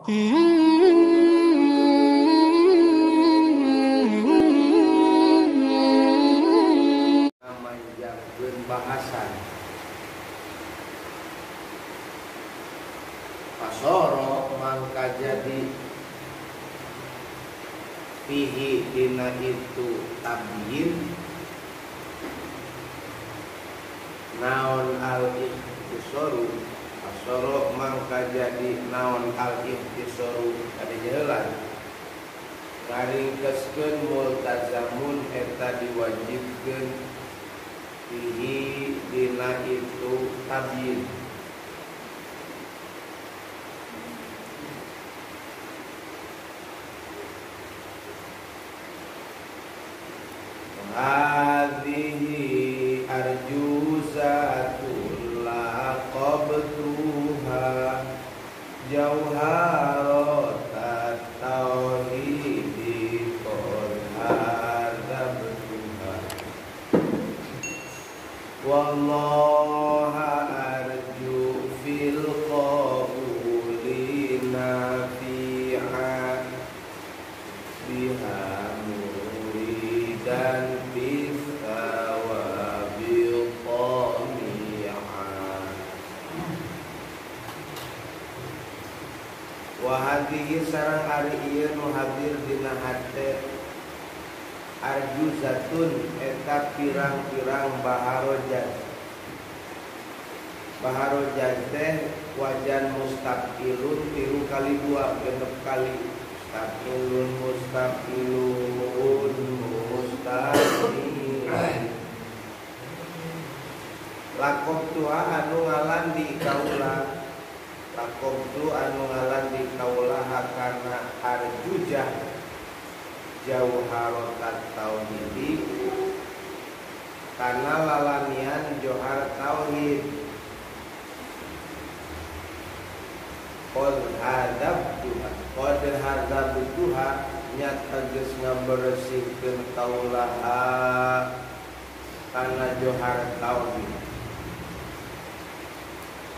Manjangkeun bahasan pasoro mangka jadi fihi dina itu tabyin naon al-ikhtisaru pasoro mangka jadi naon al-ikhtisaru ada jalan ngaringkeskeun multazamun eta diwajibkeun fihi dina itu tabyin. Hadhihi arjuzatun laqabtuha jauharatat tauhidi qad hadzabtuha wallaha arju fil qabuli nafi'a biha muridan wahadihi sarang ari ieu nu hadir dina hate arjuzatun eta pirang-pirang baharojat. Baharojat teh wajan mustaqilun 3 kali 2 genep kali mustaqilun mustaqilun mustaqilun lakob tuha anu ngalan di kaula lakob tu anu ngalan di kaula kana arjujah jauharotat tauhidi kana lalamian johar tauhid qad hadzabtuha qad hadzabtuha nyata geus ngaberesihkeun kaula kana johar tauhid.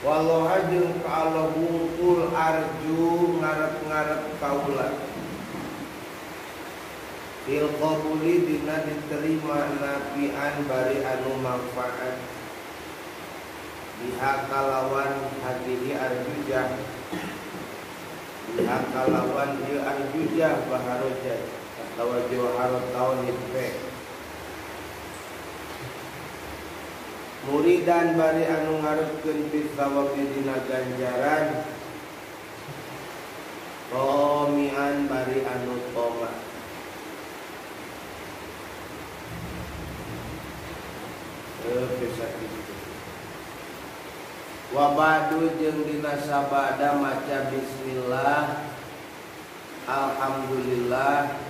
Wallahu jeung ka Allah wungkul arju ngarep-ngarep kaula fil qabuli dina diterima nafian bari anu manfaat biha kalawan hadihi arjujah biha kalawan ieu arjujah baharojat atawa jawharut tauhid muridan bari anu ngarepkeun bisawabi dina ganjaran romian bari anu toma. Bisa gitu. Wabadu jeung dina sabada maca bismillah alhamdulillah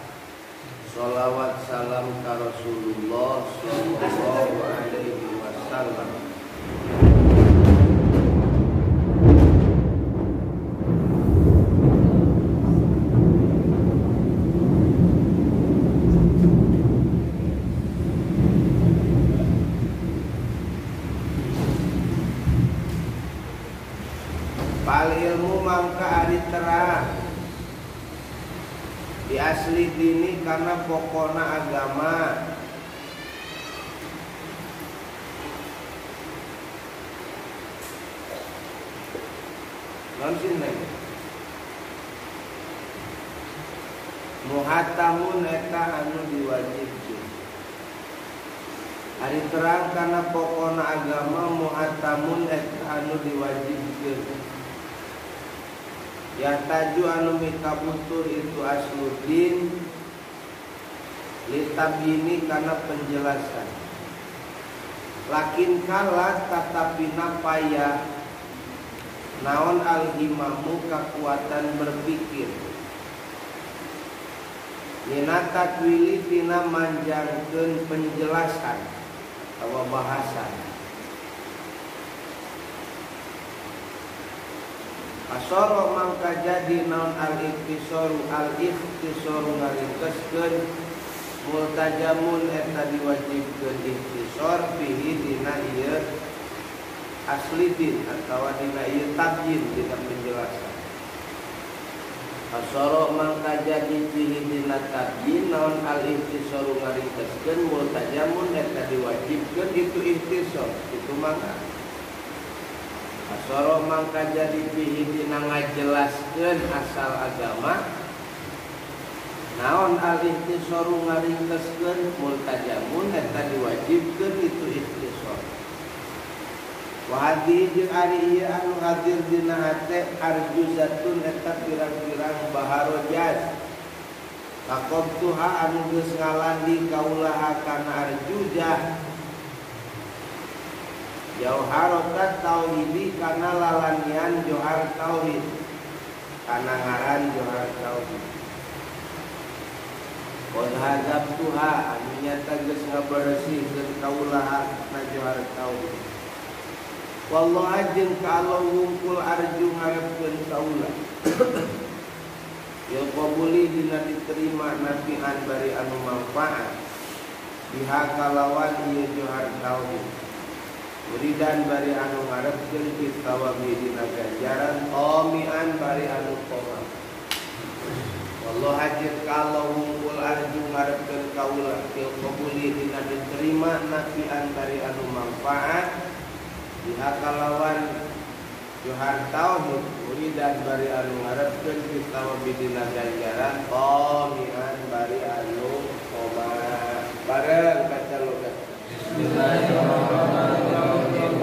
sholawat salam ka Rasulullah sallallahu alaihi wasallam. Fal ilmu mangka ari terang di asli dini karena pokona agama non sini muhatamun eta anu diwajibkeun ari terang karena pokona agama muhatamun eta anu diwajibkeun ya taju anu mikabutuh itu asluddin litabini karena penjelasan lakin kala tatapina payah naon alhimamu kekuatan berpikir nina takwili tina manjangkeun penjelasan atau bahasan. Asoro mangka jadi naon al-ikhtisaru al-ikhtisaru ngaringkeskeun multajamun eta diwajibkeun ikhtisar fihi dina ieu aslidin atawa dina ieu tabyin dina penjelasan. Asoro mangka jadi fihi dina tabyin naon al ihtisaru ngaringkeskeun multajamun eta diwajibkeun itu ihtisar itu mangka. Asoro mangka jadi fihi dina ngajelaskeun asal agama naon al ihtisaru ngaringkeskeun multajamun eta diwajibkeun itu ihtisar. Wa hadhihi jeung ari ieu anu hadir dina hate arjuzatun eta pirang-pirang baharojaz. Taqabtuha anu geus ngalandi kaulaha kana arjuzah. Jauharotat tauhidi kana lalanian johar tauhid. Kana ngaran johar tauhid. Qad hadzabtuha anu nyata geus ngaberesihkeun kaulaha kana johar tauhid. Wallahu ajeng ka Allah wungkul arju ngarepkeun kaula. Ya qabuli dina diterima nafian bari anu manfaat. Biha kalawan ieu johar tauhid. Muridan bari anu ngarepkeun fitawabi dina ganjaran tomian bari anu toma. Wallahu ajeng ka Allah wungkul arju ngarepkeun kaula. Ya qabuli dina diterima nafian bari anu manfaat. Biha kalawan johar tauhid muridan bari anu ngarepkeun fitawabi dina ganjaran tomian bari anu toma. Bareng baca logat. Bismillahirrahmanirrahim.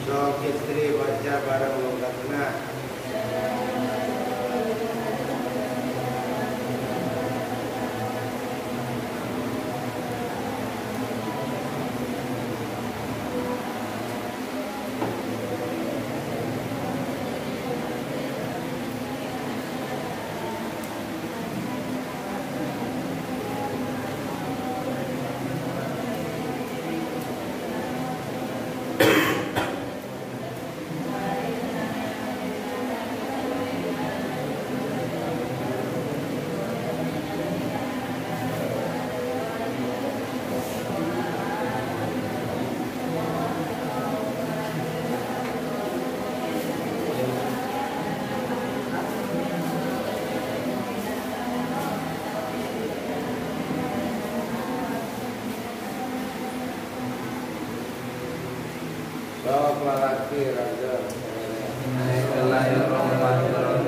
Sok istri baca bareng logatna. Sok lalaki raja. Bismillahirrahmanirrahim.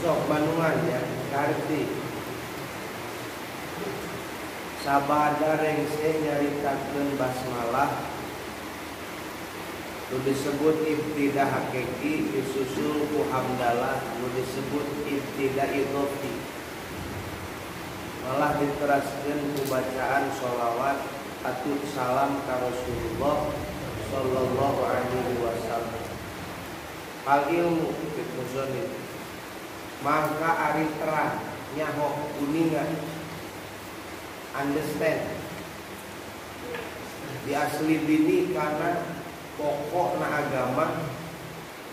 Sok Bandungan ya, ngarti. Sabada rengse nyaritakeun basmalah nu disebut ibtidah hakiki disusul ku hamdalah nu disebut ibtidah idhofi. Malah diteraskeun ku bacaan sholawat atut salam ka Rasulullah sallallahu alaihi wasallam. Al ilmu fitnuzonib mangka ari terang nyaho kuningan understand di asli dini karena pokokna agama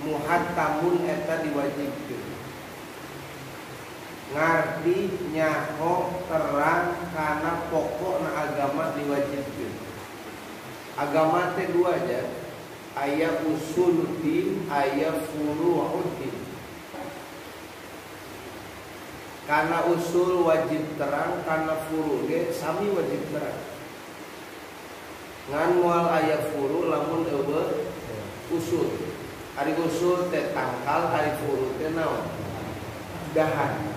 muhattamun eta diwajibkeun ngarti nyaho terang karena pokokna agama diwajibkeun. Agama teh dua aja, aya usuluddin, aya furu'uddin. Karena usul wajib terang, karena furu ge sami wajib terang. Ngan moal aya furu lamun eueuh usul. Ari usul teh tangkal, ari furu teh naon? Dahan.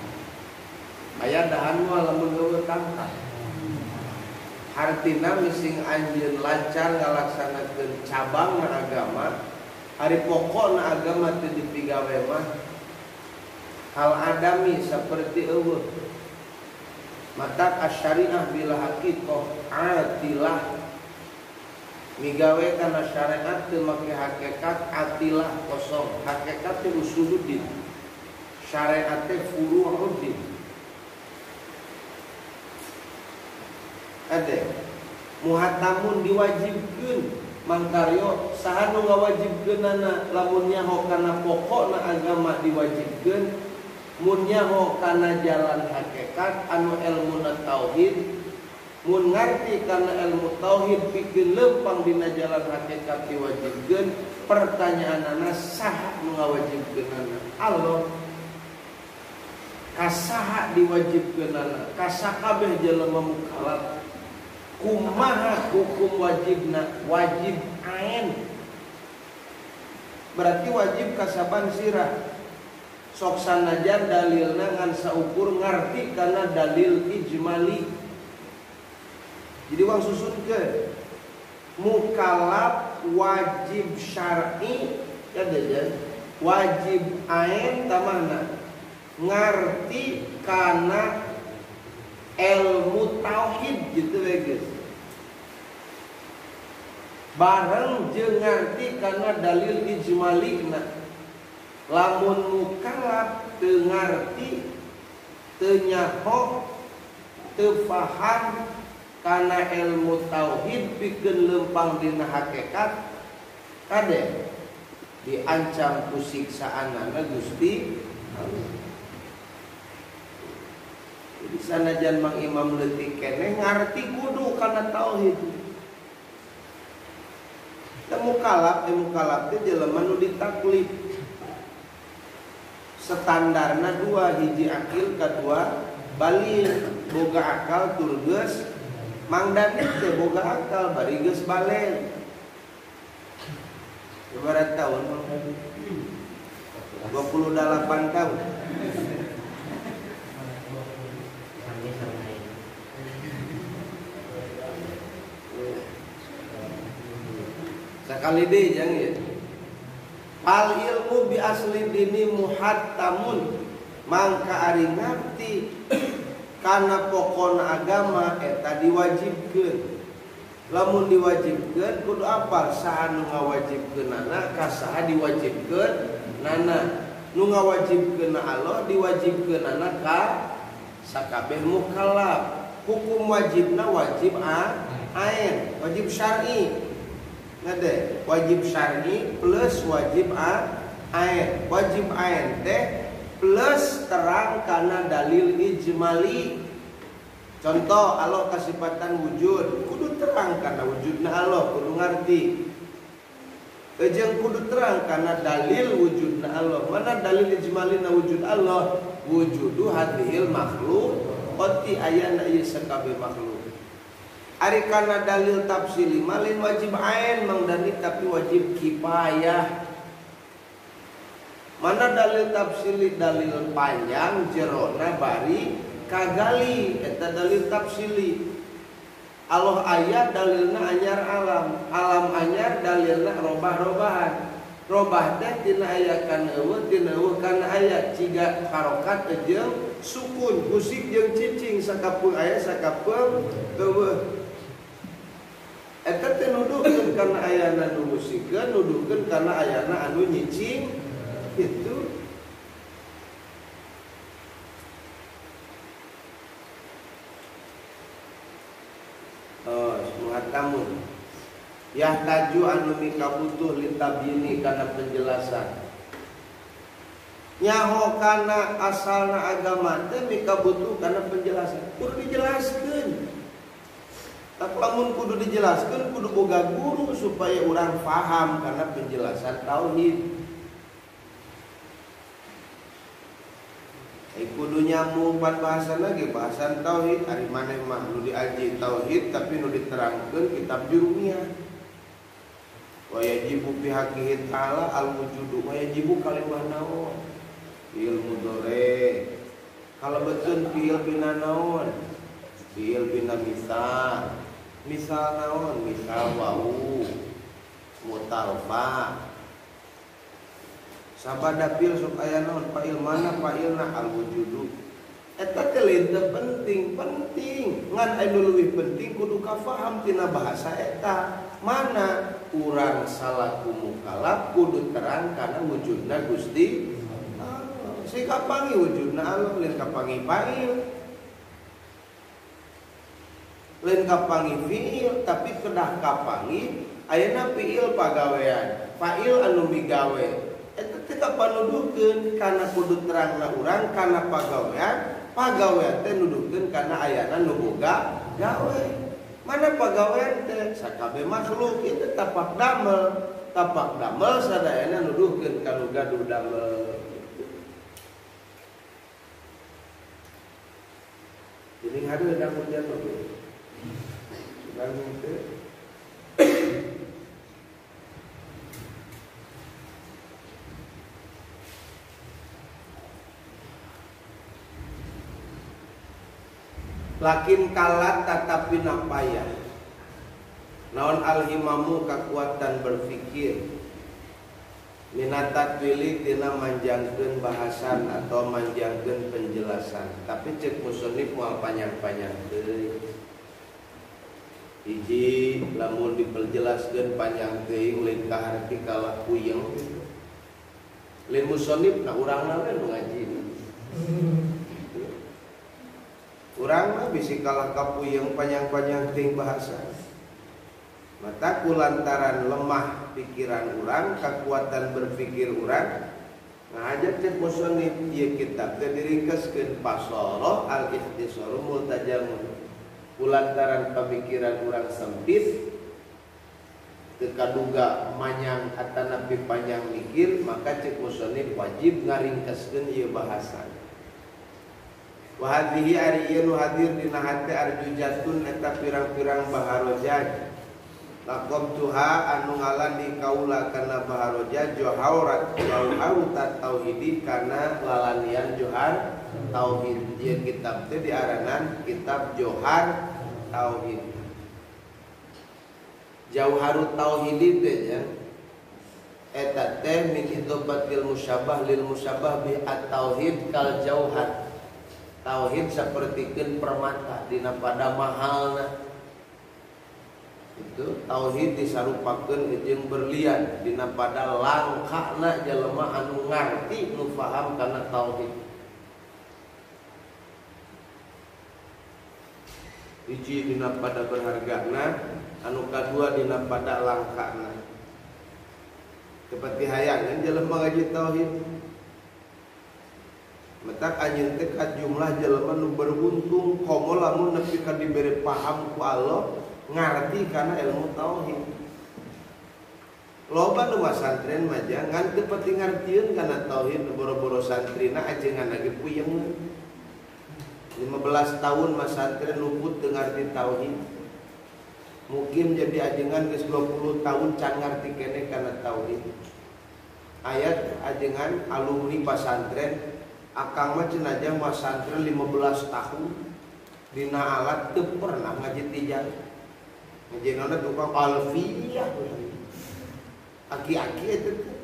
Aya dahan moal lamun eueuh tangkal. Hartina mising anjeun lancar ngalaksanakeun cabang agama, ari pokokna agama teu dipigawe mah hal adami seperti eueuh. Matak asyariah bila haqiqah atilah migawe kana syariat teu make hakikat atilah kosong. Hakikat teh usuluddin, syariat teh furu'uddin. Ade muhatamun diwajibkeun mangkaryo saha nu ngawajibkeunana lamun nyaho kana pokokna agama diwajibkeun mun nyaho kana jalan hakikat anu elmuna tauhid mun ngarti kana ilmu tauhid pikeun leumpang dina jalan hakikat diwajibkeun pertanyaanana saha nu ngawajibkeunana Allah kasaha diwajibkeunana kasakabeh jelema mukallaf kumaha hukum wajibna wajib ain berarti wajib kasaban sirah sok sanajan dalilna ngan saukur ngarti karena dalil ijmali. Jadi wang susunkeun mukallaf wajib syar'i ya dejan wajib ain tamahna ngarti kana ilmu tauhid gitu we geus. Bareng jeung ngarti kana dalil ijmalina. Lamun mukallaf teu ngarti, teu nyaho, teu faham kana ilmu tauhid pikeun leumpang dina hakikat kade diancam ku siksaanana Gusti Allah. Jadi sanajan Mang Imam leutik keneh ngarti kudu kana tauhid. Teu mukallaf, mukallaf teh jelema nu ditaklif. Standarna dua, hiji akil, kadua baligh. Boga akal tur geus Mang Dani teh boga akal bari geus baligh. Sabaraha tahun Mang Dani? 28 tahun. Sekali deh jangan ya. Al ilmu bi asli dini muhattamun mangka ari ngarti kana pokona agama eta diwajibkeun. Lamun diwajibkeun kudu apal saha nu ngawajibkeunana ka saha diwajibkeun nana. Nu ngawajibkeunna Allah diwajibkeunana ka sakabeh mukallaf. Hukum wajibna wajib ain, wajib syar'i. Ngade, wajib syar'i plus wajib ain. Wajib ain teh plus terang karena dalil ijmali. Contoh Allah kasipatan wujud, kudu terang karena wujudna Allah, kudu ngarti. Ejeng kudu terang karena dalil wujudna Allah. Mana dalil ijmalina wujud Allah? Wujudu hadhil makhluk, qati ayana ieu sakabeh makhluk. Ari kana dalil tafsili malin wajib ain Mang Dani tapi wajib kifayah. Mana dalil tafsili dalil panjang jerona bari kagali eta dalil tafsili. Allah aya dalilna anyar alam, alam anyar dalilna robah-robahan. Robah teh tina aya kana eueuh, tina eueuh kana aya ciga harokat jeung sukun, musik jeung cicing sakapeung aya sakapeung eueuh. Eta teh nuduhkeun kana ayana nu musikeun, nuduhkeun kana ayana anu nyicing. Itu muhatamun yahtaju anu mikabutuh litabyini kana penjelasan nyaho kana asalna agama teh mikabutuh kana penjelasan kudu dijelaskeun. Tapi lamun kudu dijelaskeun kudu boga guru supaya urang paham kana penjelasan tauhid. Kudu nyambung pan bahasan lagi bahasan tauhid ari maneh mah nu diaji tauhid tapi nu diterangkeun kitab Jurumiyah. Wa yajibu fi haqqihi ta'ala al wujudu wa yajibu kalimah naon fi'il mudhari kalebetkeun fi'il bina naon fi'il bina misal misal naon misal wau mutalfa sabada pil sok aya naon fa'il mana fa'ilna al wujudu eta teh lain teu penting penting ngan anu leuwih penting kudu kafaham tina bahasa eta mana urang salaku mukallaf kudu terang kana wujudna Gusti Allah si kapangi wujudna Allah lain kapangi fa'il lain kapangi fi'il tapi kedah kapangi ayeuna fi'il pagawean fa'il anu migawe eta teh kapanuduhkeun kana kudu terangna urang kana pagawean, pagawean teh nuduhkeun kana ayana nu boga gawe. Mana pagawean teh sakabeh makhluk ieu tapak damel sadayana nuduhkeun ka nu gaduh damel. Jadi hadeudang hujan oge. Sugan teh lakin kalat tetapi napaya naon alhimamu kekuatan berpikir minatat wili tina manjangkeun bahasan atau manjangkeun penjelasan tapi cek musonif moal panjang-panjang deui hiji lamun diperjelaskeun panjang teuing lain kaharti kalah puyeng lain musonif na urangna we nu ngaji. Urang mah bisi kalah kapuyeng panjang-panjang ting bahasa. Mata kulantaran lemah pikiran urang, kekuatan berpikir urang. Ngajak cek musonif ieu kitab teh diringkeskeun pasoro al-ikhtisaru multajamun. Kulantaran pamikiran urang sempit teu kaduga manyang atanapi panjang mikir, maka cek musonif wajib ngaringkeskeun ieu bahasa. Wa hadhihi ari ieu nu hadir dina hate arjujatun eta pirang-pirang baharojaj laqab tuha anu ngalan di kaula kana baharojaj johaurat jauharutat tauhidi kana lalanian johar tauhid. Ieu kitab teh diaranan kitab Johar Tauhid. Jauharut tauhidi teh nya eta teh min idhafatil musyabah lil musyabah bi at-tauhid kal jauhar. Tauhid sapertikeun permata dina pada mahalna. Itu tauhid disarupakeun jeung berlian dina pada langkana jelema anu ngarti nu faham kana tauhid. Hiji dina pada berhargana, anu kadua dina pada langkana. Seperti hayangan jelema ngaji tauhid. Metak anjeun teh ka jumlah jelema nu beruntung komo lamun nepi ka dibere paham ku Allah ngarti kana ilmu tauhid. Loba nu masantren mah ngan teu pati ngartieun kana tauhid boro-boro santrina ajengan lagi puyeng. 15 tahun masantren luput teu ngarti tauhid. Mungkin jadi ajengan geus 20 tahun can ngarti keneh kana tauhid. Ayat ajengan alumni pasantren akang mah cenah aja masantren 15 tahun dina alat teu pernah ngaji tijar. Ngajinana tukang alfiyah. Aki-aki eta teh.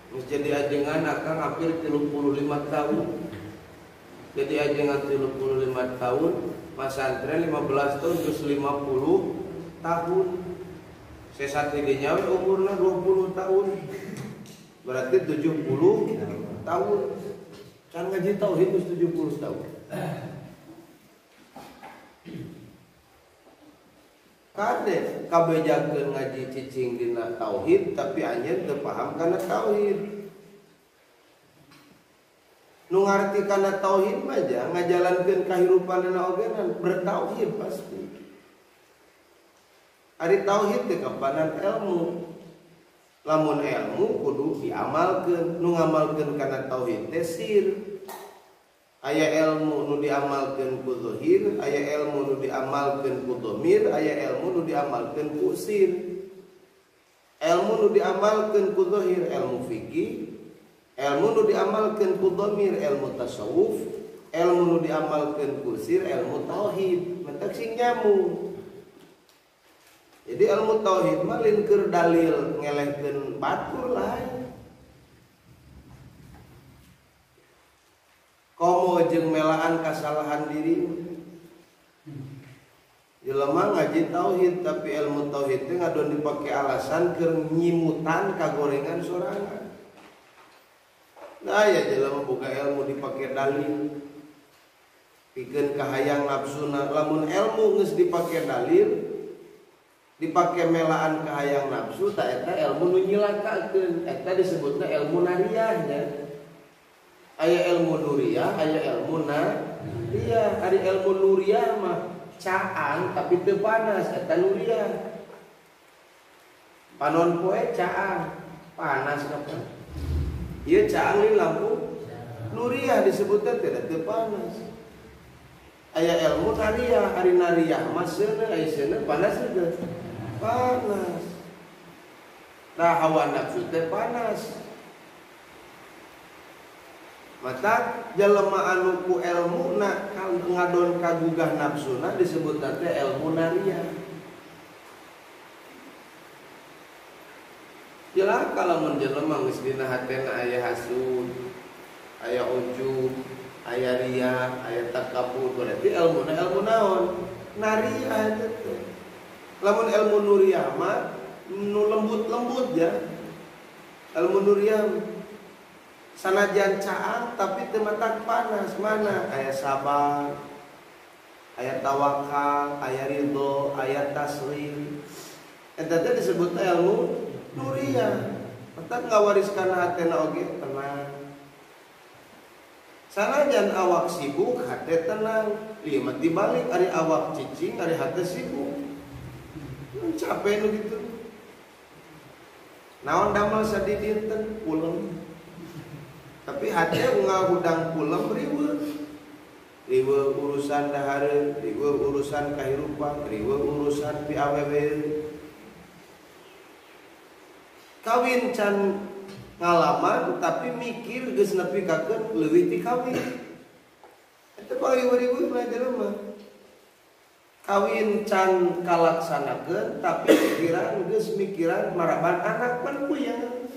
Geus jadi ajengan akang hampir 35 tahun. Jadi ajengan 35 tahun, masantren 15 tahun geus 50 tahun. Sesat dinya we umurna 20 tahun. Berarti 70 tahun. Can ngaji tauhid geus 70 tahun. Kade kabejakeun ngaji cicing dina tauhid tapi anjeun teu paham kana tauhid. Nu ngarti kana tauhid mah ngajalankeun kahirupanna oge bertauhid pasti. Ari tauhid teh kapanan ilmu. Lamun ilmu kudu diamalkeun, nu ngamalkeun kana tauhid teh sir. Aya ilmu nu diamalkeun ku zahir, aya ilmu nu diamalkeun ku dhamir, aya ilmu nu diamalkeun ku sir. Ilmu nu diamalkeun ku zahir ilmu fikih, ilmu nu diamalkeun ku dhamir ilmu tasawuf, ilmu nu diamalkeun ku sir ilmu tauhid. Mentak sing nyambung. Jadi ilmu tauhid mah lain keur dalil ngelehkeun batur lain. Komo jeung melaan kasalahan diri. Jelema ngaji tauhid tapi ilmu tauhid teh ngadon dipake alasan keur nyimutan kagorengan sorangan. Nah ya jelema boga ilmu dipake dalil. Pikeun kahayang nafsuna, lamun ilmu geus dipake dalil, dipake melaan kahayang nafsu ta eta ilmu nu nyilakakeun. Eta disebutna ilmu nariyah nya. Aya ilmu nuriyah, aya ilmu nariyah. Ari ilmu nuriyah mah caang tapi teu panas, eta nuriyah. Panon poe caang, panas kapan? Ieu caang di lampu nuriyah disebutna teh teu panas. Aya ilmu nariyah, ari nariyah mah seuneu, aya seuneu panas teu? Panas. Nah hawa nafsu teh panas. Mata jelema anu ku elmuna ngadon kagugah nafsuna disebutna teh elmu nariyah. Jelas kalau mun jelema geus dina hatena aya hasud, aya ujub, aya riya, aya takabur, berarti elmuna elmu naon? Nariyah eta teh. Lamun elmu nuriyah mah nu lembut-lembut ya. Elmu nuriyah sanajan caang tapi teu matak panas, mana aya sabar, aya tawakal, aya ridho, aya taslim. Eta teh disebut ilmu nuriyah. Matak ngawariskan hatena oge tenang. Sanajan awak sibuk hate tenang, ieu mah dibalik ari awak cicing ari hate sibuk. Capek nu kitu. Naon damel sadidinten kulem. Tapi hati ngahudang kulem riweuh. Riweuh urusan dahareun, riweuh urusan kahirupan, riweuh urusan piawewe. Kawin can ngalaman tapi mikir geus nepi ka keun leuwih ti kawin. Eta pariweuh-riweuh mah jelema. Kawin can kalaksanakeun tapi pikiran geus mikiran maraban anak pan puyeng.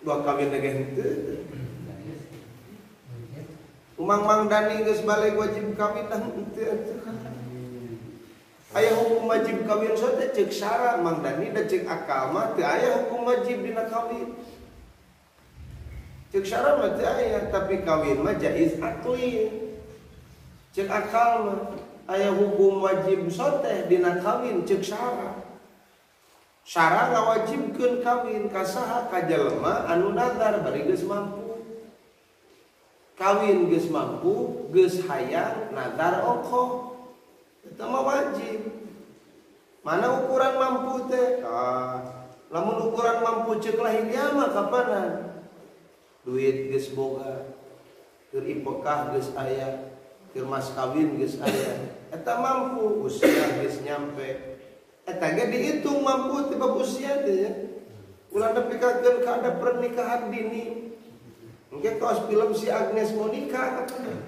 Dua kawin lagi henteu. Umang Mang Dani geus balik wajib kawin tah henteu. Aya hukum wajib kawin sote ceuk syara Mang Dani da ceuk akal mah teu aya hukum wajib dina kawin. Ceuk syara mah teu aya, tapi kawin mah jaiz akli. Ceuk akal mah aya hukum wajib sote dina kawin ceuk syara. Syara ngawajibkeun kawin ka saha ka jelema anu nazar bari geus mampu. Kawin geus mampu, geus hayang nazar ongkoh. Eta mah wajib. Mana ukuran mampu teh? Ah, lamun ukuran mampu ceuk lahiriah mah kapanan? Duit geus boga, keur ipekah geus aya, keur mas kawin geus aya. Eta mampu, usia geus nyampe. Eta ge dihitung mampu teh bab usia teh ya. Ulah nepikakeun ka ada pernikahan dini. Engke kaos film si Agnes Monica katanya.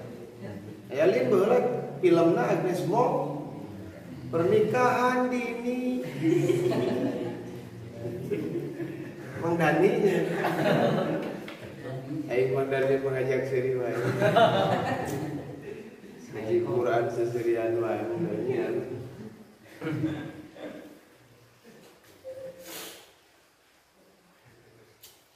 Aya lain baheula filmna Agnes Mo pernikahan dini. Mang Dani nya. Aing Mang Dani mengajak seri wae. Ngaji Quran seserian wae Mang Dani.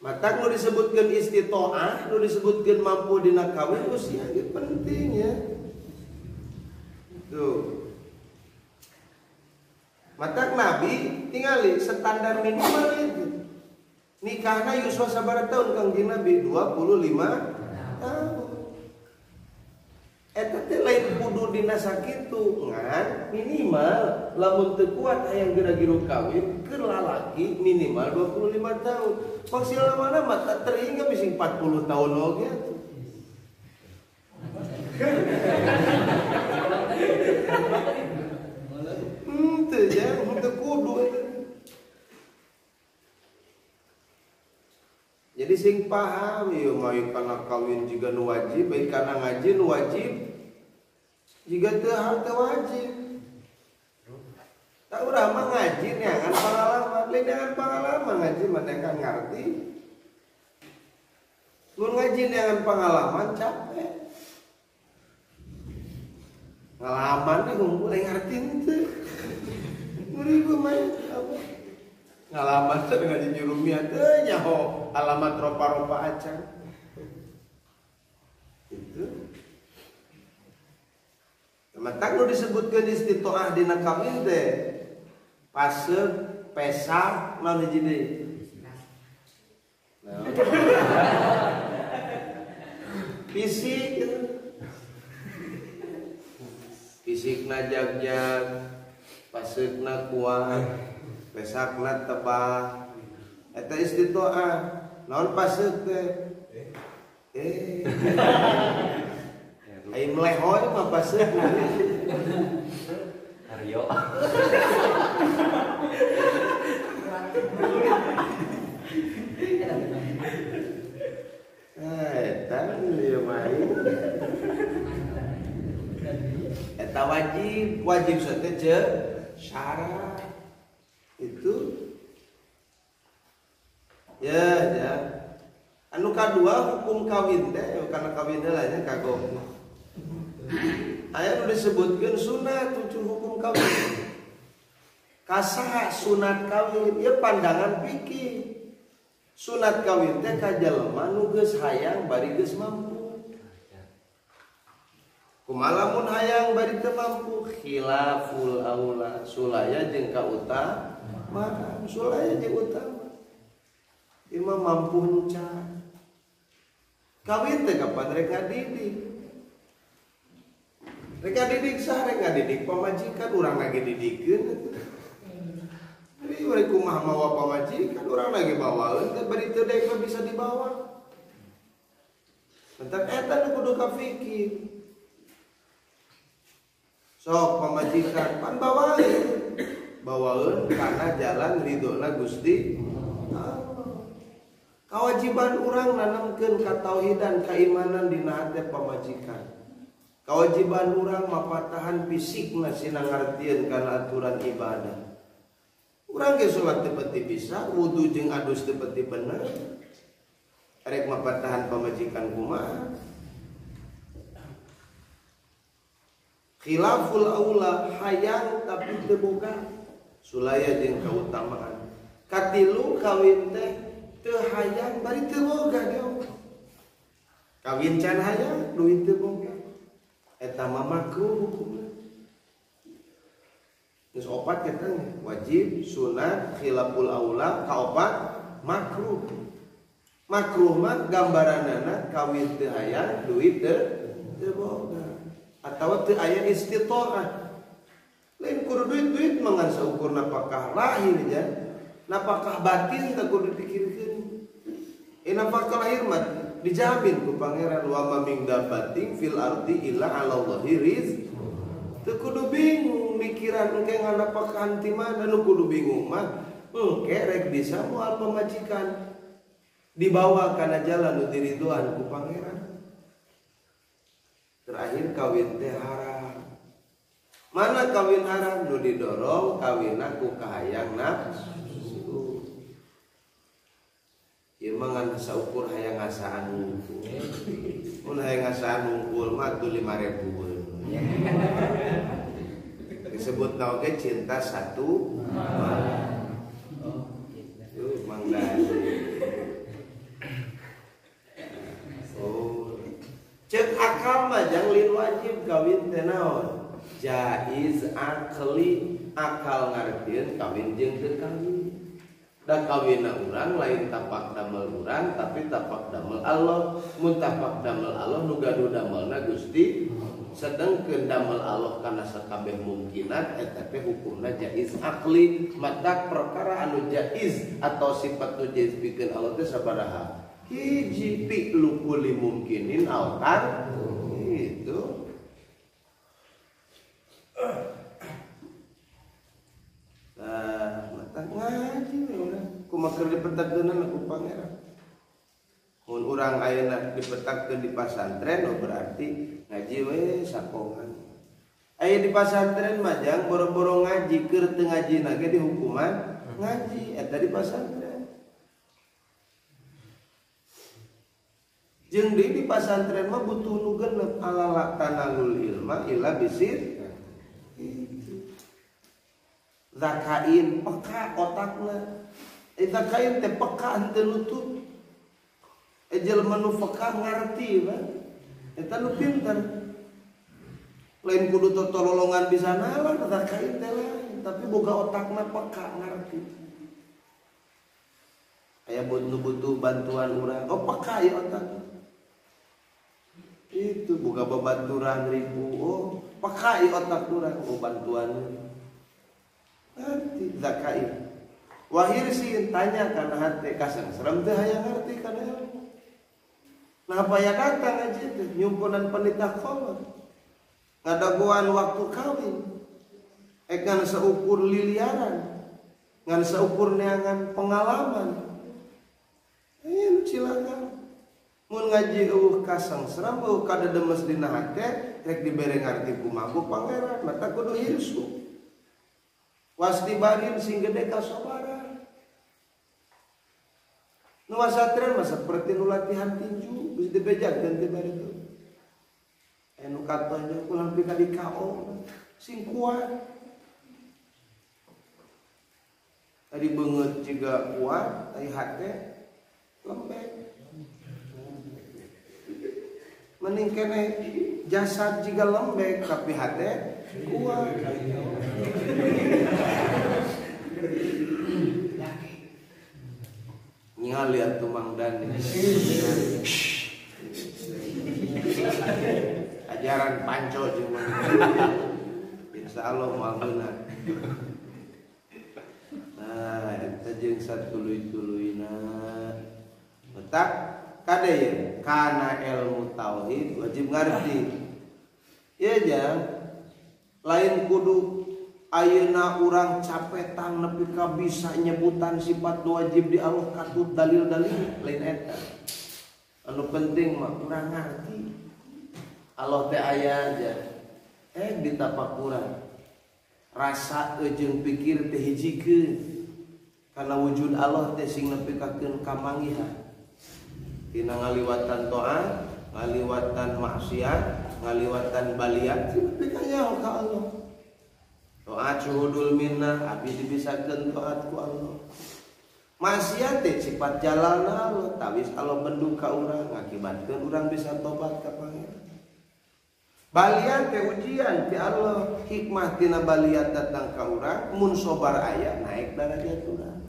Matak nu disebutkeun istitoah, nu disebutkeun mampu dina kawin usia ge penting ya. Tuh. Matak Nabi tingali standar minimal itu. Nikahna yuswa sabaraha tahun Kangjeng Nabi? 25 tahun. Eta teh lain kudu dina sakitu ngan minimal lamun teu kuat hayang geura giru kawin keur lalaki minimal 25 tahun. Maksimal mana mah tak terhingga bisa 40 tahun oge atuh. Teu ya, teu kudu eta. Jadi sing paham ieu mah kana kawin jiga nu wajib, baik kana ngaji nu wajib jiga teu harta wajib. Tak urang mah ngaji neangan pengalaman, lain neangan pengalaman ngaji mah neangan ngarti. Mun ngaji neangan pengalaman capek. Pengalaman nih ngumpul lain ngarti henteu. Nguribu mah apa? Ngalaman teh ngaji jurumia teh nyaho alamat ropa-ropa acan. Itu. Matak nu disebutkeun istitoah dina kawin teh pase pesak naon hiji deui? Naon? Fisik gitu. Fisikna jag-jag, paseukna kuat, pesakna tebal. Eta istitoah. Naon paseuk teh? Ai melehoy mah paseukna. Aryo. Eta ieu mah. Eta wajib, wajib teh syarat. Itu ya ya. Anu kadua hukum kawin teh karena kawin teh lainnya kagok. Aya nu disebutkeun sunat 7 hukum kawin. Kasaha sunat kawin ieu pandangan fikih. Sunat kawin teh ka jelema nu geus hayang bari geus mampu. Kumaha lamun hayang bari teu mampu khilaful aula sulaya jeung kautamaan sulaya jeung utama. Ieu mah mampu encan. Kawin teh kapan rek ngadidik? Rek ngadidik sah rek ngadidik pamajikan urang lagi didikeun atuh. Jadi urang kumaha mawa pamajikan urang lagi bawaeun teh bari teu daek bisa dibawa. Bentar eta nu kudu kafikir. Sok pamajikan pan bawaeun. Bawaeun kana jalan ridona Gusti Allah. Kewajiban urang nanamkeun katauhidan keimanan dina hate pamajikan. Kewajiban urang mapatahan fisikna sina ngartieun kana aturan ibadah. Urang ge salat teu peti bisa, wudu jeung adus teu peti bener. Rek mapatahan pamajikan kumaha? Khilaful aula hayang tapi teu boga sulaya jeung kautamaan. Katilu kawin teh teu hayang bari teu boga deui. Kawin can hayang duit teu boga. Eta mah makruh hukumna. Geus opat katanya, wajib, sunat, khilaful aula, kaopat makruh. Makruh mah gambaranana kawin teu hayang duit teu boga. Atawa teu aya istitoah. Lain kudu duit-duit mah ngan saukur napakah lahir ja. Napakah batin teu kudu dipikirkeun. Napakah lahir mah dijamin ku pangeran wa ma min dabatin fil ardi illa 'ala Allahi rizq. Teu kudu bingung mikiran engke nganapakahan ti mana, nu kudu bingung mah Engke rek bisa moal pamajikan dibawa kana jalan nu diriduan ku pangeran. Terakhir kawin teh haram. Mana kawin haram nu didorong kawinna ku kahayang nafsu. Ieu mah ngan saukur hayang ngasaan wungkul. Mun hayang ngasaan wungkul mah atuh 5.000. Disebut oge cinta satu malam. Tuh Mang Dani. Oh. Cek akal mah jang lin wajib kawin teh naon? Jaiz akli, akal ngartieun kawin jeung teu kawin. Da kawinna urang lain tapak damel urang tapi tapak damel Allah. Mun tapak damel Allah nu gaduh damelna Gusti. Sedengkeun damel Allah kana sakabeh mungkinat eta teh hukumna jaiz akli. Matak perkara anu jaiz atau sifat nu jaiz pikeun Allah teh sabaraha? Hiji, fi'lu kulli mumkinin au tar itu. Nah, mata ngaji urang kumaha keur dipetakkeunna ku pangeran. Mun urang ayeuna dipetakkeun di pasantren oh berarti ngaji we sakongan. Aya di pasantren mah jang boro-boro ngaji keur teu ngajina ge dihukuman ngaji eta di pasantren. Jeung deui di pasantren mah butuh nu genep alala tanalul ilma illa bisir. Zakain peka otakna. Zakain teh peka henteu nutup. Jelema nu peka ngarti ba. Eta nu pinter. Lain kudu totololongan bisa nalar zakain teh lain, tapi boga otakna peka ngarti. Aya nu butuh bantuan urang, oh peka ieu otakna. Itu boga babaturan ribu, oh peka ieu otak urang, oh bantuan. Ngerti zakain. Wahir sih tanya karena hati kasang serem teh hayang ngerti kana ilmu. Nah apa ya datang aja teh nyumpunan penitah kolot. Ngadagoan waktu kawin. Ngan seukur liliaran, ngan seukur neangan pengalaman. Silakan. Mun ngaji eueuh kasang serem eueuh kadedemes dina hate rek dibere ngarti kumaha ku pangeran mata kudu hirsu. Wasdibarin sing gede kasabaran. Nu wasatren mah saperti nu latihan tinju geus dibejakeun teh bari teh. Anu katonya ulah nepi ka di KO sing kuat. Tadi beungeut jiga kuat, tadi hate lembek. Mending keneh jasad jiga lembek tapi hate kuat. Ningali atuh Mang Dani. Ajaran panco jeung Mang Dani. Insyaallah moal meunang. Nah, eta jeung satuluy-tuluyna. Matak kade ye kana ilmu tauhid wajib ngarti. Ieu jang lain kudu ayeuna urang capetang nepi ka bisa nyebutan sifat wajib di Allah katut dalil-dalil lain eta. Anu penting mah urang ngarti. Allah teh aya aja. Ditapakuran. Rasa jeung pikir teh hijikeun. Kana wujud Allah teh sing nepi kakeun kamanggihan. Tina ngaliwatan taat, ngaliwatan maksiat, ngaliwatan baliat sing nepi ka nyaho ka Allah. Taat syuhudul minnah abdi dibisakeun taat ku Allah. Maksiat teh sifat jalalna Allah, tawis Allah bendung ka urang ngakibatkeun urang bisa tobat ka Pangeran. Baliat teh ujian ti Allah, hikmah tina baliat datang ka urang, mun sobar aya naik darajat urang.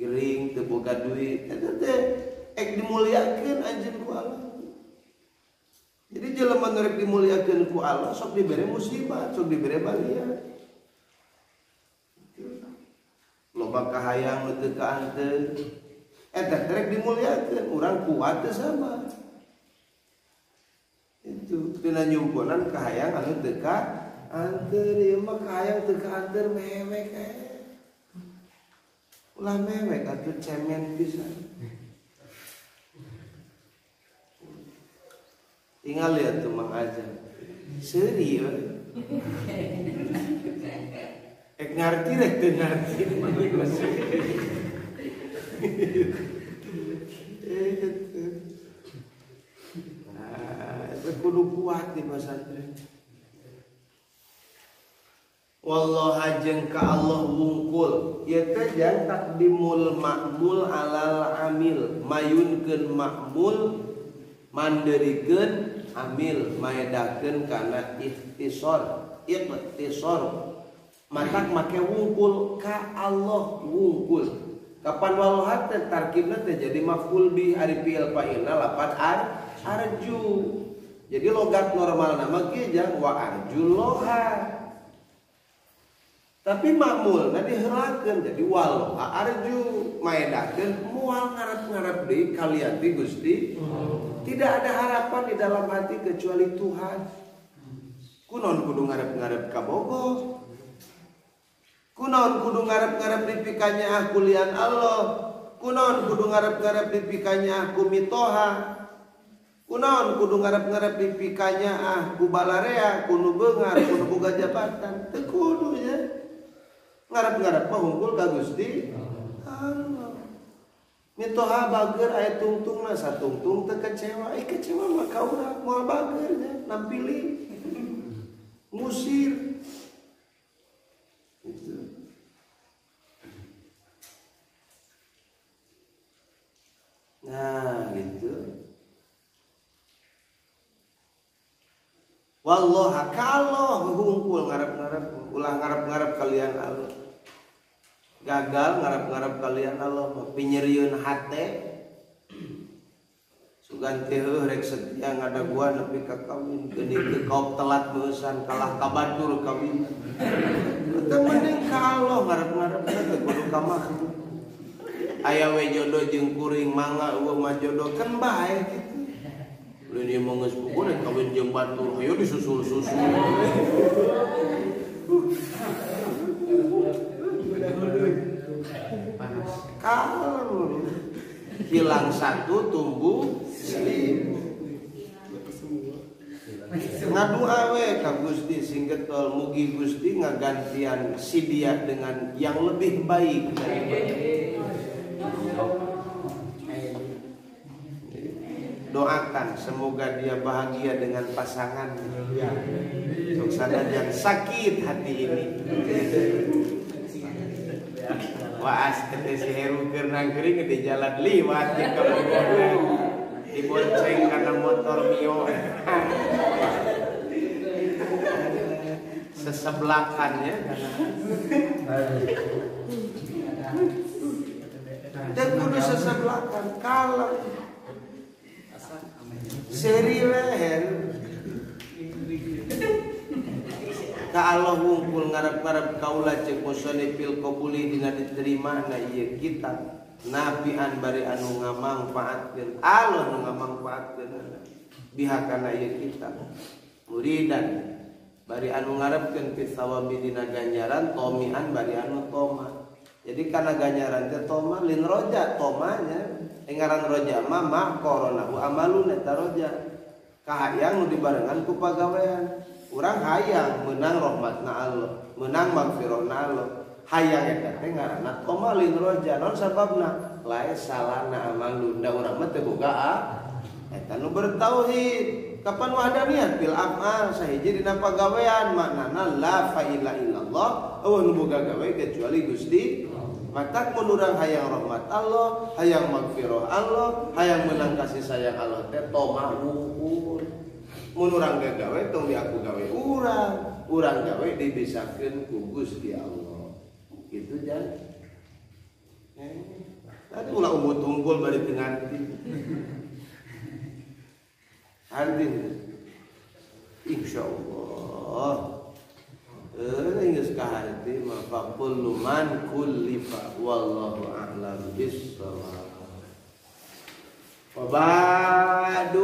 Gering teu boga duit eta teh ek dimuliakeun anjeun ku Allah. Jadi jelema nu rek dimuliakeun ku Allah sok dibere musibah, sok dibere baliat. Loba kahayang nu teu kaanteun. Eta teh rek dimuliakeun, urang kuat teu sabar. Itu tina nyumpunan kahayang anu teu kaanteur, ieu mah kahayang teu kaanteur mewek. Ulah mewek atuh cemen pisan. Tinggal lihat tuh Mang Azam. Seuri we. Ek ngarti rek teu ngarti. Nah, itu kudu kuat di pesantren. Wallahu jeung ka Allah wungkul. Ieu teh jang takdimul ma'mul alal amil, mayunkeun ma'mul manderikeun amil, maedakeun kana ikhtisar, ikhtisar. Matak make wungkul ka Allah wungkul. Kapan wallahu teh tarkibna teh jadi maf'ul bih ari fi'il fa'ilna lapan arju. Jadi logat normalna mah kieu jang wa arjullaha. Tapi makmulna diheulakeun jadi wallahu arju maedakeun moal ngarep-ngarep deui kalian ti Gusti. Tidak ada harapan di dalam hati kecuali Tuhan. Kunaon kudu ngarep-ngarep ka bogoh. Kunaon kudu ngarep-ngarep dipikanya aku lian Allah. Kunaon kudu ngarep-ngarep dipikanya aku mitoha. Kunaon kudu ngarep-ngarep dipikanya aku balarea, kudu beungar, kudu boga jabatan. Teu kudu nya. Ngarep-ngarep mah hungkul ka Gusti Allah. Mitoha bager aya tungtungna satungtung teu kecewa. Ih kecewa mah ka urang moal bager nya, nampili. Ngusir. Gitu. Nah, gitu. Wallah kalau hungkul ngarep-ngarep ulah ngarep-ngarep kalian Allah. Gagal ngarep-ngarep kalian Allah pinyerieun hate. Sugan teh rek setia ngadaguan nepi ka kawin geuning teu kaop telat meusan kalah ka batur kawin. Teu mending ka Allah ngarep-ngarep teh kudu ka makhluk. Aya we jodoh jeung kuring mangga eueuh mah jodoh kan bae kitu. Ulun ieu mah geus puguh rek kawin jeung batur hayo disusul-susul. Kalau hilang satu tumbuh seribu. Ngadua we ka Gusti sing getol mugi Gusti ngagantian si dia dengan yang lebih baik daripada. Doakan semoga dia bahagia dengan pasangan. Sok sanajan sakit hati ini. Waas teh si Heru keur nangkring di jalan liwat jeung ka Bogor. Dibonceng kana motor Mio. Sesebelakannya karena dan kudu sesebelakan kalau seri leher ka Allah wungkul ngarep-ngarep kaula ceuk musonif fil qabuli dina diterima na ieu kitab nafian bari anu ngamangfaatkeun Allah nu ngamangfaatkeun bihakana ieu kitab muridan bari anu ngarepkeun fi sawabi dina ganjaran tomian bari anu toma. Jadi karena ganjaran teh toma lin roja tomanya ngaran roja mah ma koronahu amalun eta roja kahayang nu dibarengan ku pagawean. Urang hayang menang rahmatna Allah, menang magfirahna Allah. Hayang eta teh ngaranna toma lin roja. Naon sababna? Lae salana amalun da urang mah teu boga eta nu bertauhid. Kapan wahdaniyah fil af'al sahiji dina pagawean maknana la fa ilaha illallah eueuh nu boga gawe kecuali Gusti. Matak mun urang hayang rahmat Allah, hayang magfirah Allah, hayang menang kasih sayang Allah teh toma wungkul. Mun urang gawe tong diaku gawe urang, urang gawe dibisakeun ku Gusti Allah. Gitu jan. Tadi ulah umut unggul bari teu ngarti. Hardin. Insyaallah. Geus ka harti mah faqul man kullifa wallahu a'lam bissawab. Wa ba'du.